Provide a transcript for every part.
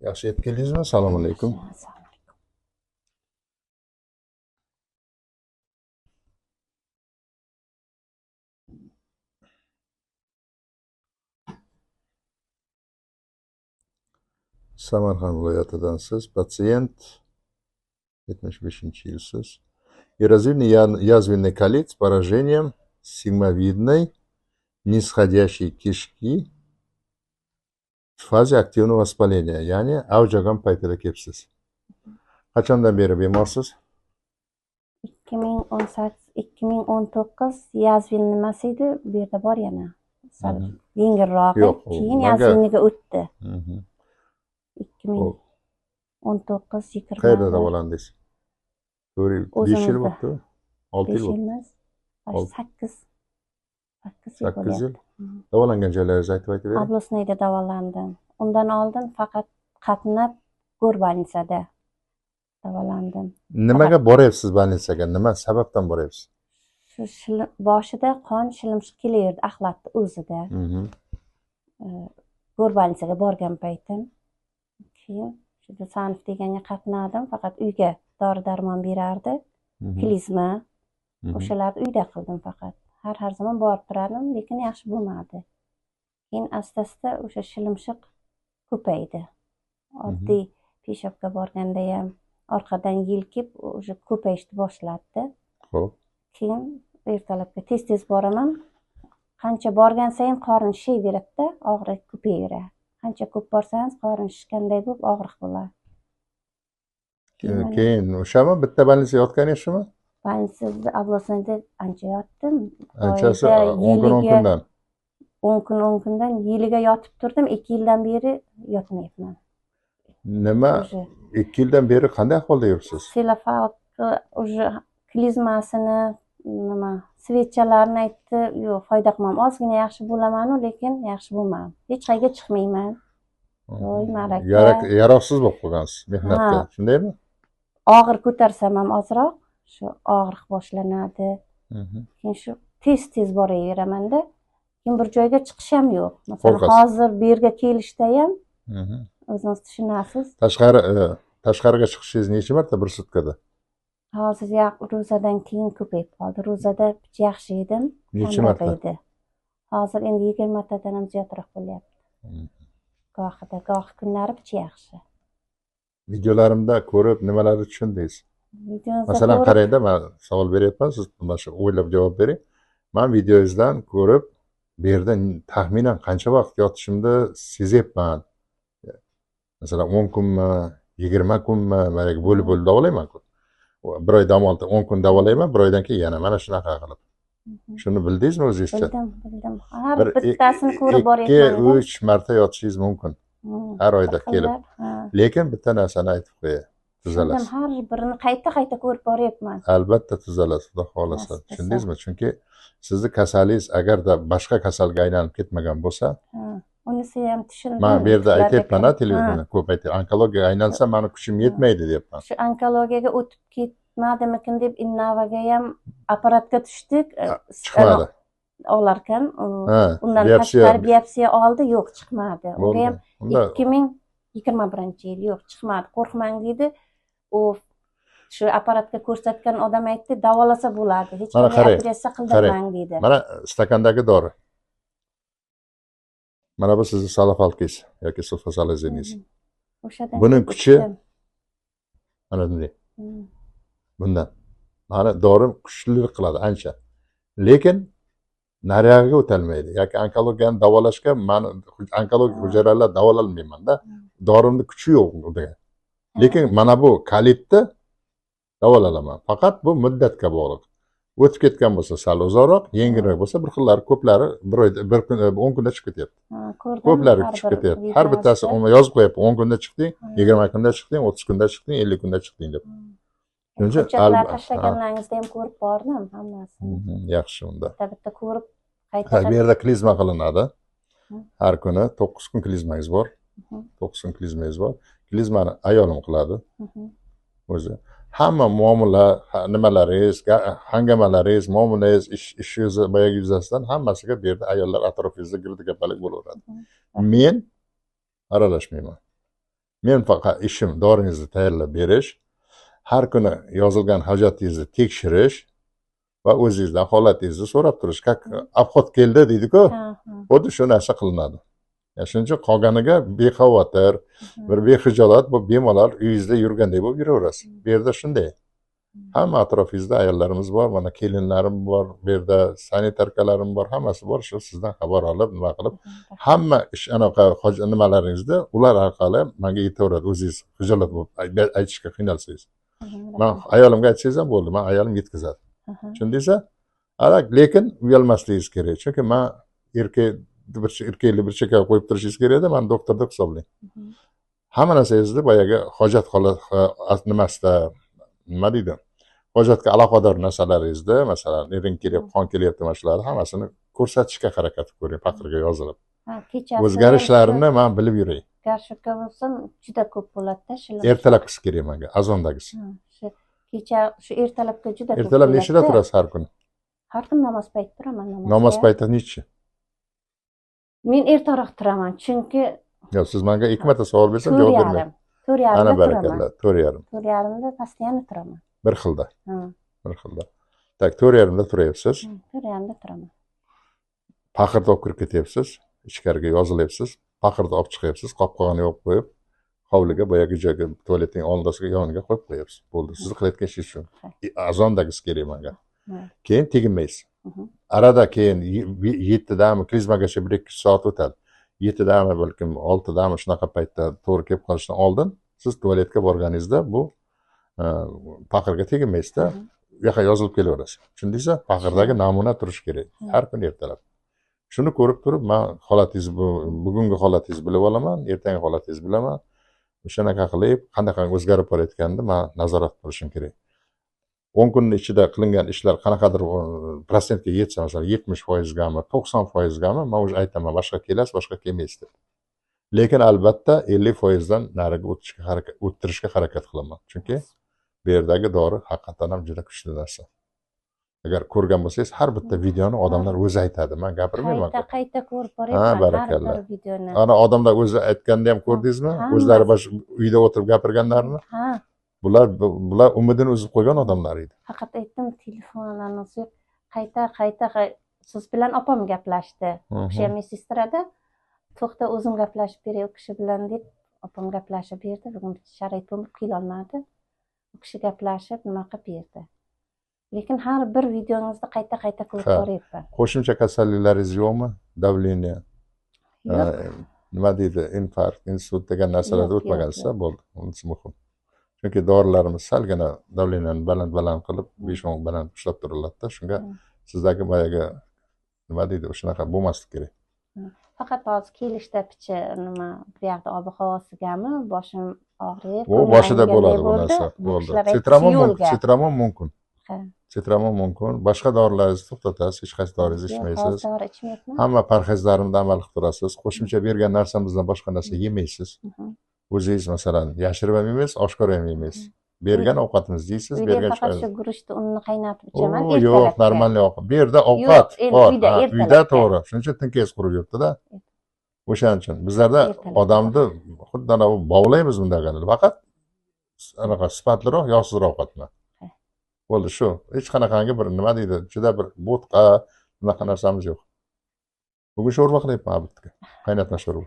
Yaxshi yetib keldingizmi? Assalomu alaykum. Samarqand viloyatidansiz. Patsient 75-yilsiz. Эрозивный язвенный колит с поражением сигмовидной нисходящей кишки в faze активного воспаления, ya'ni avj olgan paytida kelibsiz. Qachondan beri bemorsiz? 2018-2019 yazvin nimasi edi? Bu yerda bor yana. Sal yengilroq, keyin yazvinniga o'tdi. 2019-20. Qayerda davolandingiz? 5 yil bo'ldi, 6 yil bo'ldi. 8 yil. Davolangan joylaringizni aytib bering. Областныйda davolandim. Undan oldin faqat qatnab Go'r больницада davolandim. Nimaga boryapsiz больницаga? Nima sababdan boryapsiz? Shu boshida qon shilimshiq kelaverdi axlatni o'zida. Go'r больницаga borgan paytim. Keyin shu Sanif deganga qatnadim, faqat uyga dori-darmon berardi. Klizma o'shalarni uyda qildim faqat. Har zamon borib turardim, lekin yaxshi bo'lmadi. Keyin asta-asta o'sha shilimshiq ko'paydi. Oddiy peshobga borganda ham orqadan yelkib o'sha ko'payishni boshladi. Xo'p. Keyin ertalabga tez-tez boraman. Qancha borgan sayin qorin shishayveradi-da, og'riq ko'payaveradi. Qancha ko'p borsangiz qorin shishganday bo'lib og'riq bo'ladi. Keyin o'shami bitta больница yotganingiz shumi? Больницада областныйda ancha yotdim. Anchasi 10 kun 10 kundan. 10 kun 10 kundan yiliga yotib turdim. 2 yildan beri yotmayapman. Nima 2 yildan beri qanday ahvolda yuribsiz? Selofal уже klizmasini, nima, svechalarni aytdi, yo'q, foyda qilmam. Ozgina yaxshi bo'laman-u, lekin yaxshi bo'lmadim. Hech qayerga chiqmayman. To'y, ma'raka. Yaroqsiz bo'lib qolgansiz mehnatga, shundaymi? Og'ir ko'tarsam ham ozroq shu og'riq boshlanadi. Keyin shu tez-tez boraveramanda, keyin bir joyga chiqish ham yo'q. Masalan, hozir bu yerga kelishda ham o'zingiz tushunasiz. Tashqariga chiqishingiz necha marta bir sutkada? Hozir ro'zadan keyin ko'payib qoldi. Ro'zada yaxshi edim. Necha marta edi? Hozir endi 20 tadan ham ziyodroq bo'lyapti. Gohida, goh kunlari picha yaxshi. Videolarimda ko'rib nimalarni tushundingiz? Masalan, qarangda, men savol beryapman, siz mana shu o'ylab javob bering. Men videoyingizdan ko'rib, bu yerda taxminan qancha vaqt yotishimni sezyapman. Masalan, 10 kunmi, 20 kunmi, mana bo'lib-bo'lib davolayman-ku. Bir oy dam oldi, 10 kun davolayman, bir oydan keyin yana mana shunaqa qilib. Shuni bildingizmi o'zingizcha? Bildim, bildim. Har bittasini ko'rib boryapman. 2-3 marta yotishingiz mumkin. Har oyda kelib. Lekin bitta narsani aytib qo'yay. Tuzalasiz. Har birini qayta-qayta ko'rib boryapman. Albatta tuzalasiz, Xudo xolasa. Tushundingizmi? Chunki sizni kasalingiz agarda boshqa kasalga aylanib ketmagan bo'lsa, unisi ham tushundim. Men bu yerda aytyapman-a, televizorda ko'p aytyapman. Onkologiyaga aylansa meni kuchim yetmaydi deyapman. Shu onkologiyaga o'tib ketmadimikin deb Innavaga ham apparatga tushdik. Chiqmadi. Olarkan, undan tashqari biopsiya oldi, yo'q, chiqmadi. Unga ham 2021-yil yo'q, chiqmadi. Qo'rqmang dedi. U shu apparatga ko'rsatgan odam aytdi, davolasa bo'ladi. Hech qanday operatsiya qildirmang dedi. Mana stakandagi dori. Mana bu sizni salafalkingiz yoki sulfasalaziningiz. Buning kuchi mana bunday. Bundan. Mana dori kuchlilik qiladi ancha. Lekin nariyog'iga o'talmaydi. Yoki onkologiyani davolashga men onkologik hujayralar davolalmayman-da. Dorimning kuchi yo'q degan. Lekin mana bu kalitni davolalaman. Faqat bu muddatga bog'liq. O'tib ketgan bo'lsa sal uzoqroq, yengilroq bo'lsa bir xillari ko'plari bir oyda, bir kun, 10 kunda chiqib ketyapti. Ko'plari chiqib ketyapti. Har bittasi yozib qo'yapti. 10 kunda chiqding, 20 kunda chiqding, 30 kunda chiqding, 50 kunda chiqding deb. Hujjatlar tashlaganlaringizni ham ko'rib bordim hammasini. Yaxshi unda. Bitta-bitta ko'rib qayta. Bu yerda klizma qilinadi. Har kuni 9 kun klizmangiz bor. 9 kun klizmangiz bor. Klizmani ayolim qiladi. O'zi. Hamma muomala, nimalaringiz, hangamalaringiz, muomalangiz, ishingiz boyagi yuzasidan hammasiga bu yerda ayollar atrofingizda girdi-gapalik bo'laveradi. Men aralashmayman. Men faqat ishim doringizni tayyorlab berish, har kuni yozilgan hojatingizni tekshirish va o'zingizdan holatingizni so'rab turish. Как обход keldi deydi-ku, xuddi shu narsa qilinadi. Shuning uchun qolganiga bexavotir, bir bexijolat bo'lib bemalol uyingizda yurgandek bo'lib yuraverasiz. Bu yerda shunday. Hamma atrofingizda ayollarimiz bor, mana kelinlarim bor, bu yerda sanitarkalarim bor, hammasi bor. Shu sizdan xabar olib, nima qilib, hamma ish anaqa nimalaringizni ular orqali menga yetaveradi. O'zingiz xijolat bo'lib aytishga qiynalsangiz. Men ayolimga aytsangiz ham bo'ldi, men ayolim yetkazadi. Tushundingizmi? Lekin uyalmasligingiz kerak. Chunki men erkakni bir chekkaga qo'yib turishingiz kerak edi, men doktor deb hisoblayman. Hamma narsangizni boyagi hojat holat nimasida, nima deydi, hojatga aloqador narsalaringizni, masalan, irin kelyapti, qon kelyapti, mana shularni hammasini ko'rsatishga harakat qilib ko'ring, faqirga yozilib. O'zgarishlarini men bilib yuray. Garshukka bo'lsam juda ko'p bo'ladi-da, shular. Ertalabkisi kerak menga, azondagisi. Shu kecha shu ertalabga juda ko'p. Ertalab nechida turasiz har kuni? Har kun namoz payti turaman, namozga. Namoz payti nechi? Men ertaroq turaman, chunki yo'q, siz menga 2 marta savol bersam javob bermayman. 4:30 Ana barakalla, 4:30. 4:30da постоянно turaman. Bir xilda. Bir xilda. Tak, 4:30da turayapsiz. 4:30da turaman. Paqirni olib kirib ketyapsiz, ichkariga yozilyapsiz, paqirni olib chiqyapsiz, qopqog'ini yopib qo'yib, hovliga, boyagi joyga, tualetning oldisiga, yoniga qo'yib qo'yapsiz. Bo'ldi. Sizni qilayotgan ishingiz shu. Azondagisi kerak menga. Keyin teginmaysiz. Arada keyin 7dami, klizmagacha 1-2 soat o'tadi. 7dami, balkim 6dami shunaqa paytda to'g'ri kelib qolishidan oldin siz tualetga borganingizda bu paqirga teginmaysizda, u yoqqa yozilib kelaverasiz. Tushundingizmi? Paqirdagi namuna turishi kerak har kuni ertalab. Shuni ko'rib turib, men holatingizni, bugungi holatingizni bilib olaman, ertangi holatingizni bilaman. O'shanaqa qilib, qanaqa o'zgarib borayotganini men nazorat qilishim kerak. 10 kunning ichida qilingan ishlar qanaqadir prosentga yetsa, masalan, 70% gami, 90% gami, men o'zi aytaman, boshqa kelasiz, boshqa kelmaysiz deb. Lekin albatta 50% dan nariga o'ttirishga harakat qilaman. Chunki bu yerdagi dori haqiqatan ham juda kuchli narsa. Agar ko'rgan bo'lsangiz, har bitta videoni odamlar o'zi aytadi. Men gapirmayman. Qayta-qayta ko'rib boryapman har bir videoni. Ana odamlar o'zi aytganda ham ko'rdingizmi? O'zlari bosh uyda o'tirib gapirganlarini? Ha. Bular umidini uzib qo'ygan odamlar edi. Faqat aytdim, telefonlarni qayta-qayta siz bilan opam gaplashdi. U kishi ham mesestrada. To'xta, o'zim gaplashib beray u kishi bilan deb opam gaplashib berdi. Bugun sharoit bo'lib kela olmadi. U kishi gaplashib nima qilib berdi. Lekin har bir videongizni qayta-qayta ko'rib boryapman. Qo'shimcha kasalliklaringiz yo'qmi? Давление, nima deydi, infarkt, insult degan narsalarni o'tmagansiz, bo'ldi. Unisi muhim. Chunki dorilarimiz salgina давлениeni baland qilib, 5-10 baland ushlab turiladi-da. Shunga sizdagi boyagi nima deydi, shunaqa bo'lmaslik kerak. Faqat hozir kelishda picha nima bu yoqda ob-havosigami boshim og'rib, u boshida bo'ladi bu narsa. Bo'ldi. Sitramon mumkin, sitramon mumkin. Sitramon mumkin. Boshqa dorilaringizni to'xtatasiz, hech qaysi doringizni ichmaysiz. Hamma parhezlarimda amal qilib turasiz. Qo'shimcha bergan narsamizdan boshqa narsa yemaysiz. O'zingiz masalan yashirib ham yemaysiz, oshkora ham yemaysiz. Bergan ovqatimizni yeysiz, bergan faqat shu guruchni unni qaynatib ichaman. Yo'q, normal ovqat. Bu yerda ovqat bor. Uyda to'g'ri. Shuning uchun tinkangiz qurib yuribdi-da. O'shaning uchun bizlarda odamni xuddi ana bog'laymiz bunday qilib. Faqat anaqa sifatliroq, yog'sizroq ovqatni. Bo'ldi shu. Hech qanaqangi bir nima deydi, juda bir bo'tqa, bunaqa narsamiz yo'q. Bugun sho'rva qilyapman abitga. Qaynatma sho'rva.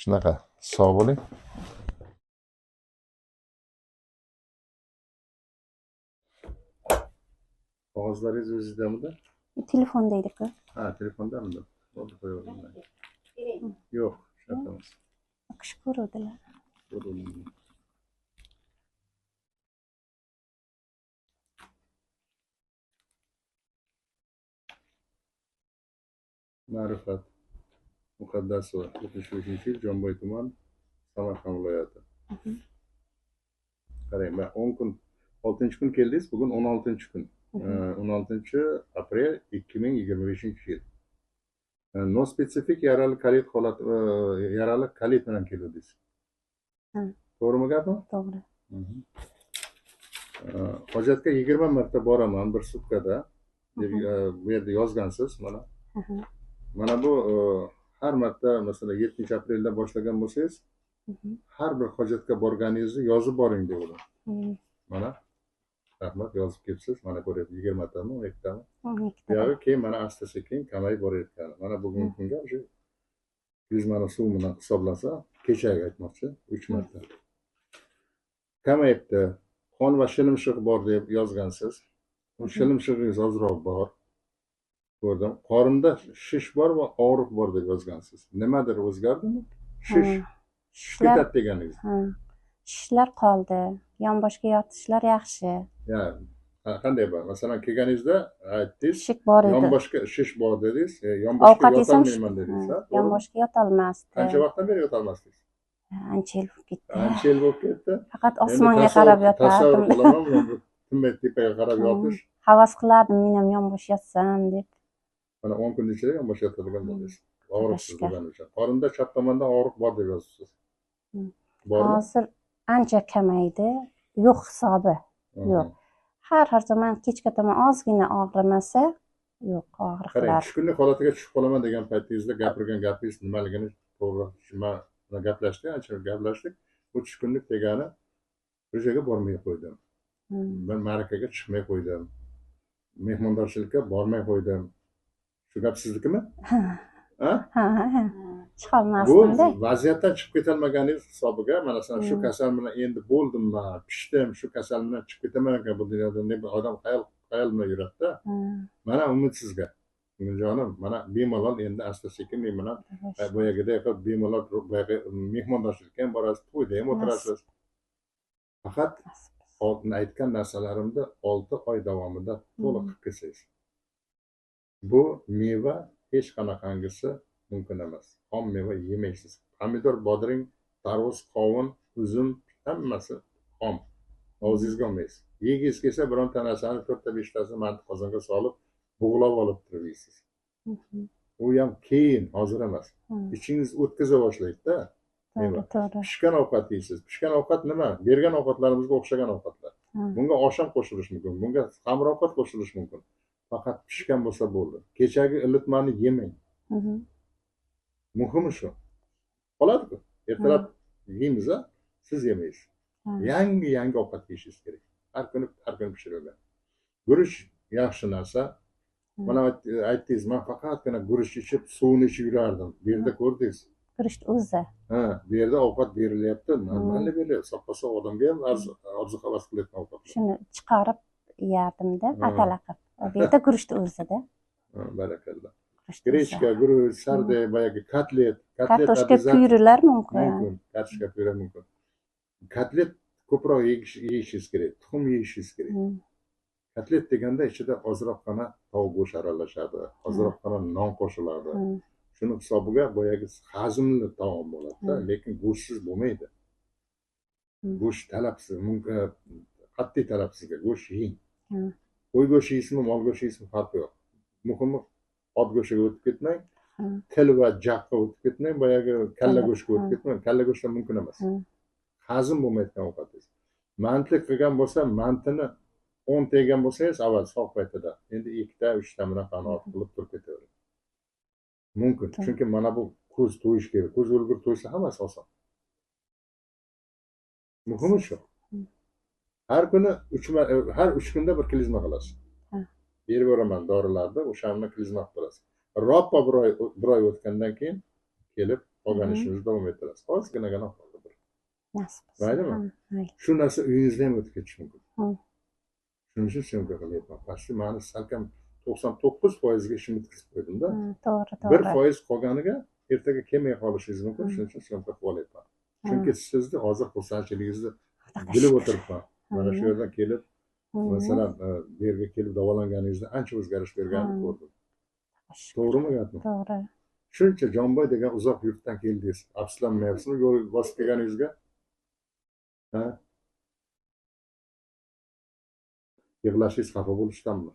Shunaqa. Sog' bo'ling. Qog'ozlaringiz o'zizdamidi? Telefonda edi-ku. Ha, telefondamidi? Bo'ldi, qo'yaverdim. Yo'q, shart emas. Kishi ko'ruvdilar. Ko'ruvdim. Ma'rifat Muqaddasova, 75-yil, Jomboy tuman, Samarqand viloyati. Qarang, men 10 kun, 6-kun keldingiz, bugun 16-kun. 16 aprel 2025-yil. No spesifik yarali kolit holat, yarali kolit bilan keldingiz. To'g'rimi gapim? To'g'ri. Hojatga 20 marta boraman bir sutkada deb bu yerda yozgansiz mana. Mana bu har marta, masalan, 7 aprelda boshlagan bo'lsangiz, Har bir hojatga borganingizni yozib boring degandim. Mana rahmat, yozib kelibsiz. Mana ko'ryapsiz, 20 tami, 12 tami? 12 ta. Buyog'i keyin mana asta sekin kamayib borayotgani. Mana bugungi kunga o'sha klizmani suv bilan hisoblasa, kechagi aytmoqchi, 3 marta. Kamayibdi. Qon va shilimshiq bor deb yozgansiz. U shilimshig'ingiz ozroq bor. Ko'rdim. Qorinda shish bor va og'riq bor deb yozgansiz. Nimadir o'zgardimi? Shish. Shish ketadi deganingiz. Shishlar qoldi. Yonboshga yotishlar yaxshi. Ya, qanday bor? Masalan, kelganingizda aytdingiz, shik bor edi. Yonboshga shish bor dedingiz, yonboshga yotolmayman dedingiz. Yonboshga yotolmasdi. Qancha vaqtdan beri yotolmasdingiz? Ancha yil bo'lib ketdi. Ancha yil bo'lib ketdi. Faqat osmonga qarab yotardim. Tasavvur qilaman, tinmay tepaga qarab yotish. Havas qilardim, men ham yonbosh yotsam deb. Mana 10 kun ichida yonbosh yotadigan bo'ldingiz. Og'riqsiz bo'lgani uchun. Qorinda chap tomonda og'riq bor deb yozibsiz. Bormi? Hozir ancha kamaydi. Yo'q hisobi. Yo'q. Har zamon kechga tomon ozgina og'rimasa, yo'q og'riqlar. Qarang, tushkunlik holatiga tushib qolaman degan paytingizda gapirgan gapingiz nimaligini to'g'ri tushunma gaplashdik, ancha gaplashdik. Bu tushkunlik degani bir joyga bormay qo'ydim. Ben ma'rakaga chiqmay qo'ydim. Mehmondorchilikka bormay qo'ydim. Shu gap siznikimi? Ha? Ha, ha. Chiqolmasdim-da. Bu vaziyatdan chiqib ketolmaganingiz hisobiga mana masalan shu kasal bilan endi bo'ldim-ma, pishdim, shu kasal bilan chiqib ketaman ekan bu dunyodan deb odam xayol bilan yuradi-da. Mana umid sizga. Jonim, mana bemalol endi asta-sekin men bilan boyagiday qilib bemalol boyagi mehmondorchilikka ham borasiz, to'yda ham o'tirasiz. Faqat oldin aytgan narsalarimni 6 oy davomida to'liq qilib kelsangiz. Bu meva hech qanaqangisi mumkin emas. Xom meva yemaysiz. Pomidor, bodring, tarvuz, qovun, uzum hammasi xom. Og'zingizga olmaysiz. Yegingiz kelsa bironta narsani 4-5 tasini manti qozonga solib bug'lab olib turib yeysiz. U ham keyin, hozir emas. Ichingiz o'tkaza boshlaydi-da. To'g'ri. Pishgan ovqat yeysiz. Pishgan ovqat nima? Bergan ovqatlarimizga o'xshagan ovqatlar. Bunga osh ham qo'shilishi mumkin, bunga xamir ovqat qo'shilishi mumkin. Faqat pishgan bo'lsa bo'ldi. Kechagi ilitmani yemang. Muhimi shu. Qoladi-ku. Ertalab yeymiz-a, siz yemaysiz. Yangi ovqat yeyishingiz kerak. Har kuni pishirilgan. Guruch yaxshi narsa. Mana aytdingiz, men faqatgina guruch ichib, suvini ichib yurardim. Bu yerda ko'rdingiz. Guruchni o'zi. Ha, bu yerda ovqat berilyapti, normal berilyapti. Soppa-sog' odamga ham orzu havas qilayotgan ovqat. Shuni chiqarib yerdimda, atala qilib. Bu yerda guruchni o'zida. Barakalla. Grechka, guruch, sarde, boyagi kotlet, kartoshka pyurelar mumkin. Kartoshka pyure mumkin. Kotlet ko'proq yeyishingiz kerak, tuxum yeyishingiz kerak. Kotlet deganda ichida ozroqgina tovuq go'sht aralashadi, ozroqgina non qo'shiladi. Shuni hisobiga boyagi hazmli taom bo'ladi-da, lekin go'shtsiz bo'lmaydi. Go'sht talabsiz, mumkin qat'iy talab sizga, go'sht yeng. Qo'y go'shti yeysizmi, mol go'shti yeysizmi farqi yo'q. Muhimi ot go'shtiga o'tib ketmang, til va jaqqa o'tib ketmang, boyagi kalla go'shtga o'tib ketmang, kalla go'shtdan mumkin emas. Hazm bo'lmayotgan ovqatingiz. Mantlik qilgan bo'lsa, mantini 10 ta yegan bo'lsangiz, avval sog' paytida, endi 2 ta, 3 ta bilan qanoat qilib turib ketavering. Mumkin. Chunki mana bu ko'z to'yish kerak. Ko'z o'lgur to'ysa hammasi oson. Muhimi shu. Har kuni har 3 kunda bir klizma qilasiz. Berib beraman dorilarni, o'shani klizma qilib turasiz. Roppa bir oy o'tgandan keyin kelib qolgan ishingizni davom ettirasiz. Ozginagina qoldi bir. Nasib. Maylimi? Shu narsa uyingizda ham o'tib ketishi mumkin. Shuning uchun syomka qilyapman. Pastki mani salkam 99% ga ishimni bitkazib qo'ydim-da. To'g'ri, to'g'ri. 1% qolganiga ertaga kelmay qolishingiz mumkin. Shuning uchun syomka qilib olyapman. Chunki sizni hozir xursandchiligingizni bilib o'tiribman. Mana shu yerdan kelib, masalan, bu yerga kelib davolanganingizda ancha o'zgarish berganini ko'rdim. To'g'rimi gapim? To'g'ri. Shuncha Jonboy degan uzoq yurtdan keldingiz. Afsuslanmayapsizmi yo'l bosib kelganingizga? Ha? Yig'lashingiz xafa bo'lishdanmi?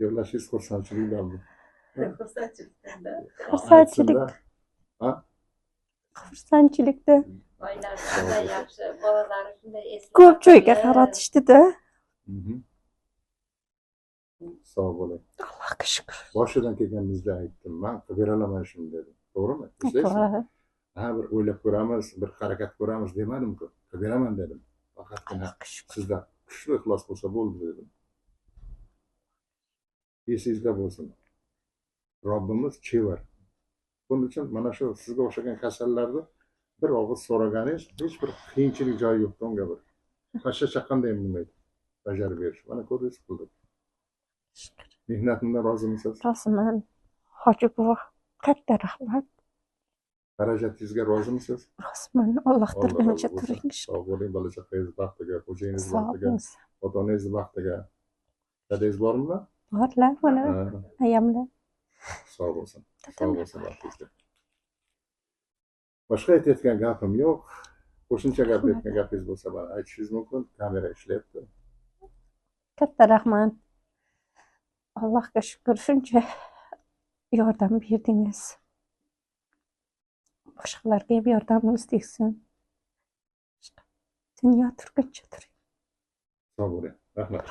Yig'lashingiz xursandchilikdanmi? Xursandchilikdan. Xursandchilik. Ha? Xursandchilikda. Oilasi shunday yaxshi, bolalari shunday eski. Ko'p joyga qaratishdi-da. Sog' bo'ling. Allohga shukr. Boshidan kelganingizda aytdim, men qilib bera olaman shuni dedim. To'g'rimi? Eslaysizmi? To'g'ri. Ha, bir o'ylab ko'ramiz, bir harakat ko'ramiz demadim-ku. Qilib beraman dedim. Faqatgina sizda kuchli ixlos bo'lsa bo'ldi dedim. Esingizda bo'lsin. Robbimiz chevar. Buning uchun mana shu sizga o'xshagan kasallarni bir og'iz so'raganingiz hech bir qiyinchilik joyi yo'q unga bir. Pashsha chaqqanda ham bo'lmaydi. Bajarib berish. Mana ko'rdingiz, qildik. Shukur. Mehnatimdan rozimisiz? Roziman. Hoji buva, katta rahmat. Xarajatingizga rozimisiz? Roziman. Alloh Alloh turguncha rozi bo'lsin. turing. Sog' bo'ling, bola chaqangiz baxtiga, xo'jayingiz Sog' baxtiga, bo'ling. Ota onangiz baxtiga. Dadangiz bormi? Borlar mana Ha, ayamlar. Sog' bo'lsin. Sog' Dadamlar bo'lsin borlar. baxtingizga. Boshqa aytayotgan gapim yo'q. Qo'shimcha gap Rahmat. aytgan gapingiz bo'lsa, mana aytishingiz mumkin. Kamera ishlayapti. Katta rahmat. Allohga shukur, shuncha yordam berdingiz. Boshqalarga ham yordamingiz tegsin. Dunyo turguncha turing. Sog' bo'ling. Rahmat.